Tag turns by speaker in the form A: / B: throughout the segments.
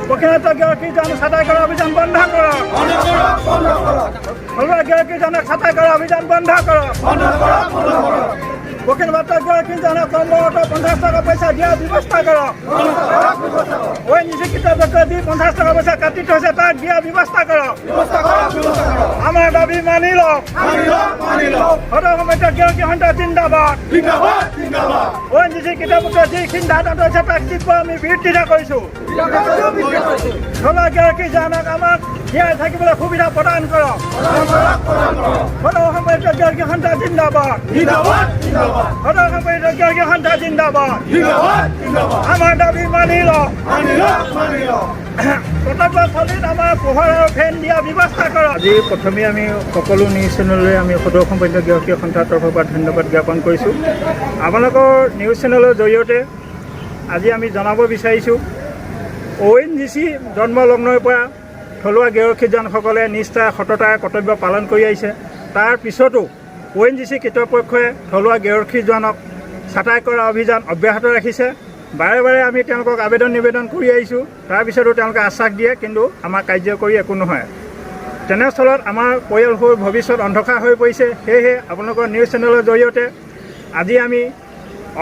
A: প্ৰশিক্ষণপ্ৰাপ্ত গৃহৰক্ষী জোৱান ছাঁটাই কৰা অভিযান বন্ধ কৰক। থলুৱা গৃহৰক্ষী জোৱানক ছাঁটাই কৰা অভিযান বন্ধ কৰক। প্ৰশিক্ষণপ্ৰাপ্ত গৃহৰক্ষী জোৱানক কৰ্মৰত 50 টকা পইচা দিয়াৰ ব্যৱস্থা কৰক। অ'এনজিচি কৰ্তৃপক্ষই যি 50 টকা পইচা কাটি থৈছে, তাক দিয়াৰ ব্যৱস্থা কৰক। আমাৰ দাবী মানি লওক। সদৌ অসম গৃহৰক্ষী সন্থা জিন্দাবাদ। অ'এনজিচি কৰ্তৃপক্ষই যি সিদ্ধান্ত লৈছে, তাক তীব্ৰ আমি বিৰোধিতা কৰিছোঁ। থলুৱা গৃহৰক্ষী জোৱানক আমাক জীয়াই থাকিবলৈ সুবিধা প্ৰদান কৰক। সদৌ অসম গৃহৰক্ষী সন্থা জিন্দাবাদ। সদৌ অসম গৃহৰক্ষী সন্থা জিন্দাবাদ। আমাৰ দাবী মানি লওক। কৰ্তব্যস্থলীত আমাৰ পোহৰ আৰু ফেন দিয়া ব্যৱস্থা কৰক।
B: আজি প্ৰথমে আমি সকলো নিউজ চেনেললৈ আমি সদৌ অসম পৰ্যায়ৰ গৃহৰক্ষী সন্থাৰ তৰফৰ পৰা ধন্যবাদ জ্ঞাপন কৰিছোঁ। আপোনালোকৰ নিউজ চেনেলৰ জৰিয়তে আজি আমি জনাব বিচাৰিছোঁ, অ'এনজিচি জন্মলগ্নৰ পৰা থলুৱা গৃহৰক্ষী জোৱানসকলে নিষ্ঠা, সততাৰে কৰ্তব্য পালন কৰি আহিছে। তাৰ পিছতো অ'এনজিচি কৰ্তৃপক্ষই থলুৱা গৃহৰক্ষী জোৱানক ছাঁটাই কৰা অভিযান অব্যাহত ৰাখিছে। বাৰে বাৰে আমি তেওঁলোকক আবেদন নিবেদন কৰি আহিছোঁ। তাৰপিছতো তেওঁলোকে আশ্বাস দিয়ে, কিন্তু আমাৰ কাৰ্যকৰী একো নহয়। তেনেস্থলত আমাৰ পৰিয়ালবোৰ ভৱিষ্যত অন্ধকাৰ হৈ পৰিছে। সেয়েহে আপোনালোকৰ নিউজ চেনেলৰ জৰিয়তে আজি আমি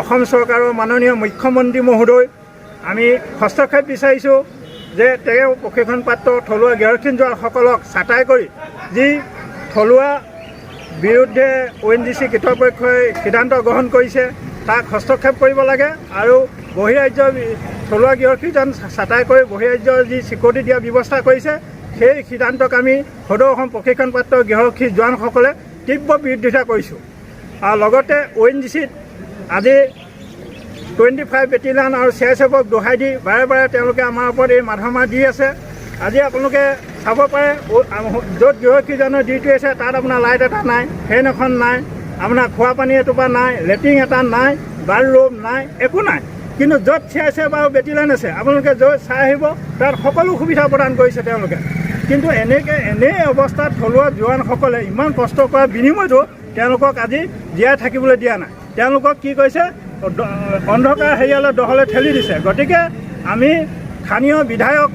B: অসম চৰকাৰৰ মাননীয় মুখ্যমন্ত্ৰী মহোদয় আমি হস্তক্ষেপ বিচাৰিছোঁ যে তেওঁ প্ৰশিক্ষণপ্ৰাপ্ত থলুৱা গৃহৰক্ষী জোৱানসকলক ছাঁটাই কৰি যি থলুৱা বিৰুদ্ধে অ'এনজিচি কৰ্তৃপক্ষই সিদ্ধান্ত গ্ৰহণ কৰিছে, তাক হস্তক্ষেপ কৰিব লাগে আৰু বহিৰাজ্যৰ থলুৱা গৃহৰক্ষী জোৱান ছাঁটাই কৰি বহিৰাজ্যৰ যি চিকিউৰিটি দিয়াৰ ব্যৱস্থা কৰিছে, সেই সিদ্ধান্তক আমি সদৌ অসম প্ৰশিক্ষণপ্ৰাপ্ত গৃহৰক্ষী জোৱানসকলে তীব্ৰ বিৰোধিতা কৰিছোঁ। আৰু লগতে অ'এনজিচিত আজি 25 বেটেলিয়ন আৰু চিআইএছএফক দোহাই দি বাৰে বাৰে তেওঁলোকে আমাৰ ওপৰত এই মাধমাৰ দি আছে। আজি আপোনালোকে চাব পাৰে, য'ত গৃহৰক্ষীজনৰ ডিউটি আছে, তাত আপোনাৰ লাইট এটা নাই, ফেন এখন নাই, আপোনাৰ খোৱা পানী এটোপা নাই, লেট্ৰিন এটা নাই, বাথৰুম নাই, একো নাই। কিন্তু য'ত চিআইএছএফ আৰু বেটেলিয়ন আছে, আপোনালোকে য'ত চাই আহিব, তাত সকলো সুবিধা প্ৰদান কৰিছে তেওঁলোকে। কিন্তু এনেকৈ এনেই অৱস্থাত থলুৱা জোৱানসকলে ইমান কষ্ট কৰাৰ বিনিময়তো তেওঁলোকক আজি জীয়াই থাকিবলৈ দিয়া নাই। তেওঁলোকক কি কৰিছে? অন্ধকাৰ হেৰিয়ালৈ, দহলৈ ঠেলি দিছে। গতিকে আমি স্থানীয় বিধায়ক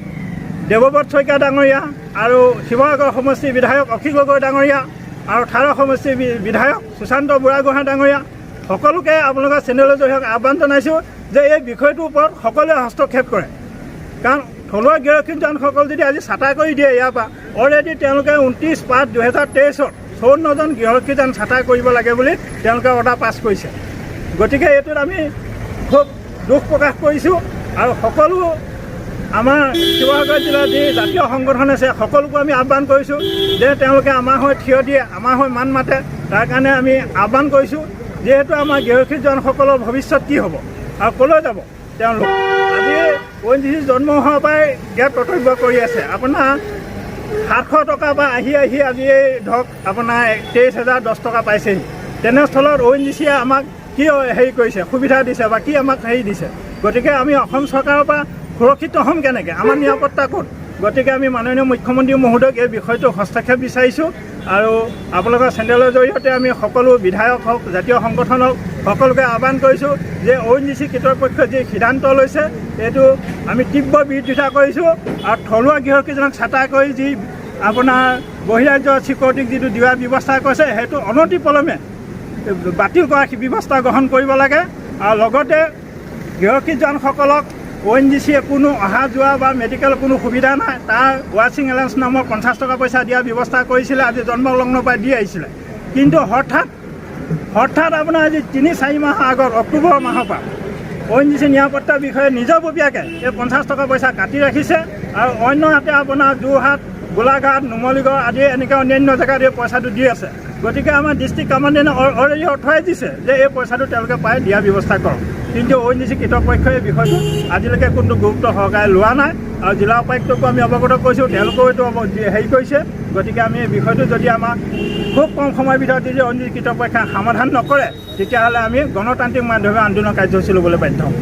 B: দেৱব্ৰত শইকীয়া ডাঙৰীয়া আৰু শিৱসাগৰ সমষ্টিৰ বিধায়ক অখিল গগৈ ডাঙৰীয়া আৰু থাৰৰ সমষ্টিৰ বিধায়ক সুশান্ত বুঢ়াগোহাঁই ডাঙৰীয়া, সকলোকে আপোনালোকৰ চেনেলৰ জৰিয়তে আহ্বান জনাইছোঁ যে এই বিষয়টোৰ ওপৰত সকলোৱে হস্তক্ষেপ কৰে। কাৰণ থলুৱা গৃহৰক্ষী জোৱানসকল যদি আজি ছাঁটাই কৰি দিয়ে ইয়াৰ পৰা, অলৰেডি তেওঁলোকে 29/5/2023ত 54জন গৃহৰক্ষী জোৱান ছাঁটাই কৰিব লাগে বুলি তেওঁলোকে অৰ্ডাৰ পাছ কৰিছে। গতিকে এইটোত আমি খুব দুখ প্ৰকাশ কৰিছোঁ আৰু সকলো আমাৰ শিৱসাগৰ জিলাৰ যি জাতীয় সংগঠন আছে, সকলোকো আমি আহ্বান কৰিছোঁ যে তেওঁলোকে আমাৰ হৈ থিয় দিয়ে, আমাৰ হৈ মাত মাতে। তাৰ কাৰণে আমি আহ্বান কৰিছোঁ। যিহেতু আমাৰ গৃহৰক্ষী জোৱানসকলৰ ভৱিষ্যত কি হ'ব আৰু ক'লৈ যাব তেওঁলোক? আজি অ'এনজিচি জন্ম হোৱাৰ পৰাই ইয়াত কৰ্তব্য কৰি আছে। আপোনাৰ 700 টকা বা আহি আহি আজি এই ধৰক আপোনাৰ 23,010 টকা পাইছেহি। তেনেস্থলত অ'এনজিচিয়ে আমাক কি হেৰি কৰিছে, সুবিধা দিছে বা কি আমাক হেৰি দিছে? গতিকে আমি অসম চৰকাৰৰ পৰা সুৰক্ষিত হ'ম কেনেকৈ? আমাৰ নিৰাপত্তা ক'ত? গতিকে আমি মাননীয় মুখ্যমন্ত্ৰী মহোদয়ক এই বিষয়টো হস্তক্ষেপ বিচাৰিছোঁ আৰু আপোনালোকৰ চেনেলৰ জৰিয়তে আমি সকলো বিধায়ক হওক, জাতীয় সংগঠন হওক, সকলোকে আহ্বান কৰিছোঁ যে অ'এনজিচি কৰ্তৃপক্ষই যি সিদ্ধান্ত লৈছে, এইটো আমি তীব্ৰ বিৰোধিতা কৰিছোঁ। আৰু থলুৱা গৃহৰক্ষীজনক ছাঁটাই কৰি যি আপোনাৰ বহিৰাজ্যৰ চিকিউৰিটিক যিটো দিয়াৰ ব্যৱস্থা কৰিছে, সেইটো অনতিপলমে বাতিল কৰাৰ ব্যৱস্থা গ্ৰহণ কৰিব লাগে। আৰু লগতে গৃহৰক্ষী জোৱানসকলক অ'এনজিচিয়ে কোনো অহা যোৱা বা মেডিকেল কোনো সুবিধা নাই। তাৰ ৱাশ্বিং এলাউন্স নামৰ 50 টকা পইচা দিয়াৰ ব্যৱস্থা কৰিছিলে, আজি জন্মলগ্নৰ পৰা দি আহিছিলে। কিন্তু হঠাৎ হঠাৎ আপোনাৰ আজি 3-4 মাহৰ আগত অক্টোবৰ মাহৰ পৰা অ'এনজিচি নিৰাপত্তাৰ বিষয়ে নিজাববীয়াকৈ এই 50 টকা পইচা কাটি ৰাখিছে আৰু অন্যহাতে আপোনাৰ যোৰহাট, গোলাঘাট, নুমলীগড় আদি এনেকৈ অন্যান্য জেগাত এই পইচাটো দি আছে। গতিকে আমাৰ ডিষ্ট্ৰিক্ট কমাণ্ডেণ্টে অলৰেডি অথৰাইজ দিছে যে এই পইচাটো তেওঁলোকে পাই দিয়াৰ ব্যৱস্থা কৰক। কিন্তু অ'এনজিচি কৰ্তৃপক্ষই এই বিষয়টো আজিলৈকে কোনো গুৰুত্ব সহকাৰে লোৱা নাই। আৰু জিলা উপায়ুক্তকো আমি অৱগত কৰিছোঁ, তেওঁলোকেও এইটো হেৰি কৰিছে। গতিকে আমি এই বিষয়টো যদি আমাৰ খুব কম সময়ৰ ভিতৰত যদি অ'এনজিচি কৰ্তৃপক্ষই সমাধান নকৰে, তেতিয়াহ'লে আমি গণতান্ত্ৰিক মাধ্যমে আন্দোলন কাৰ্যসূচী ল'বলৈ বাধ্য হ'ম।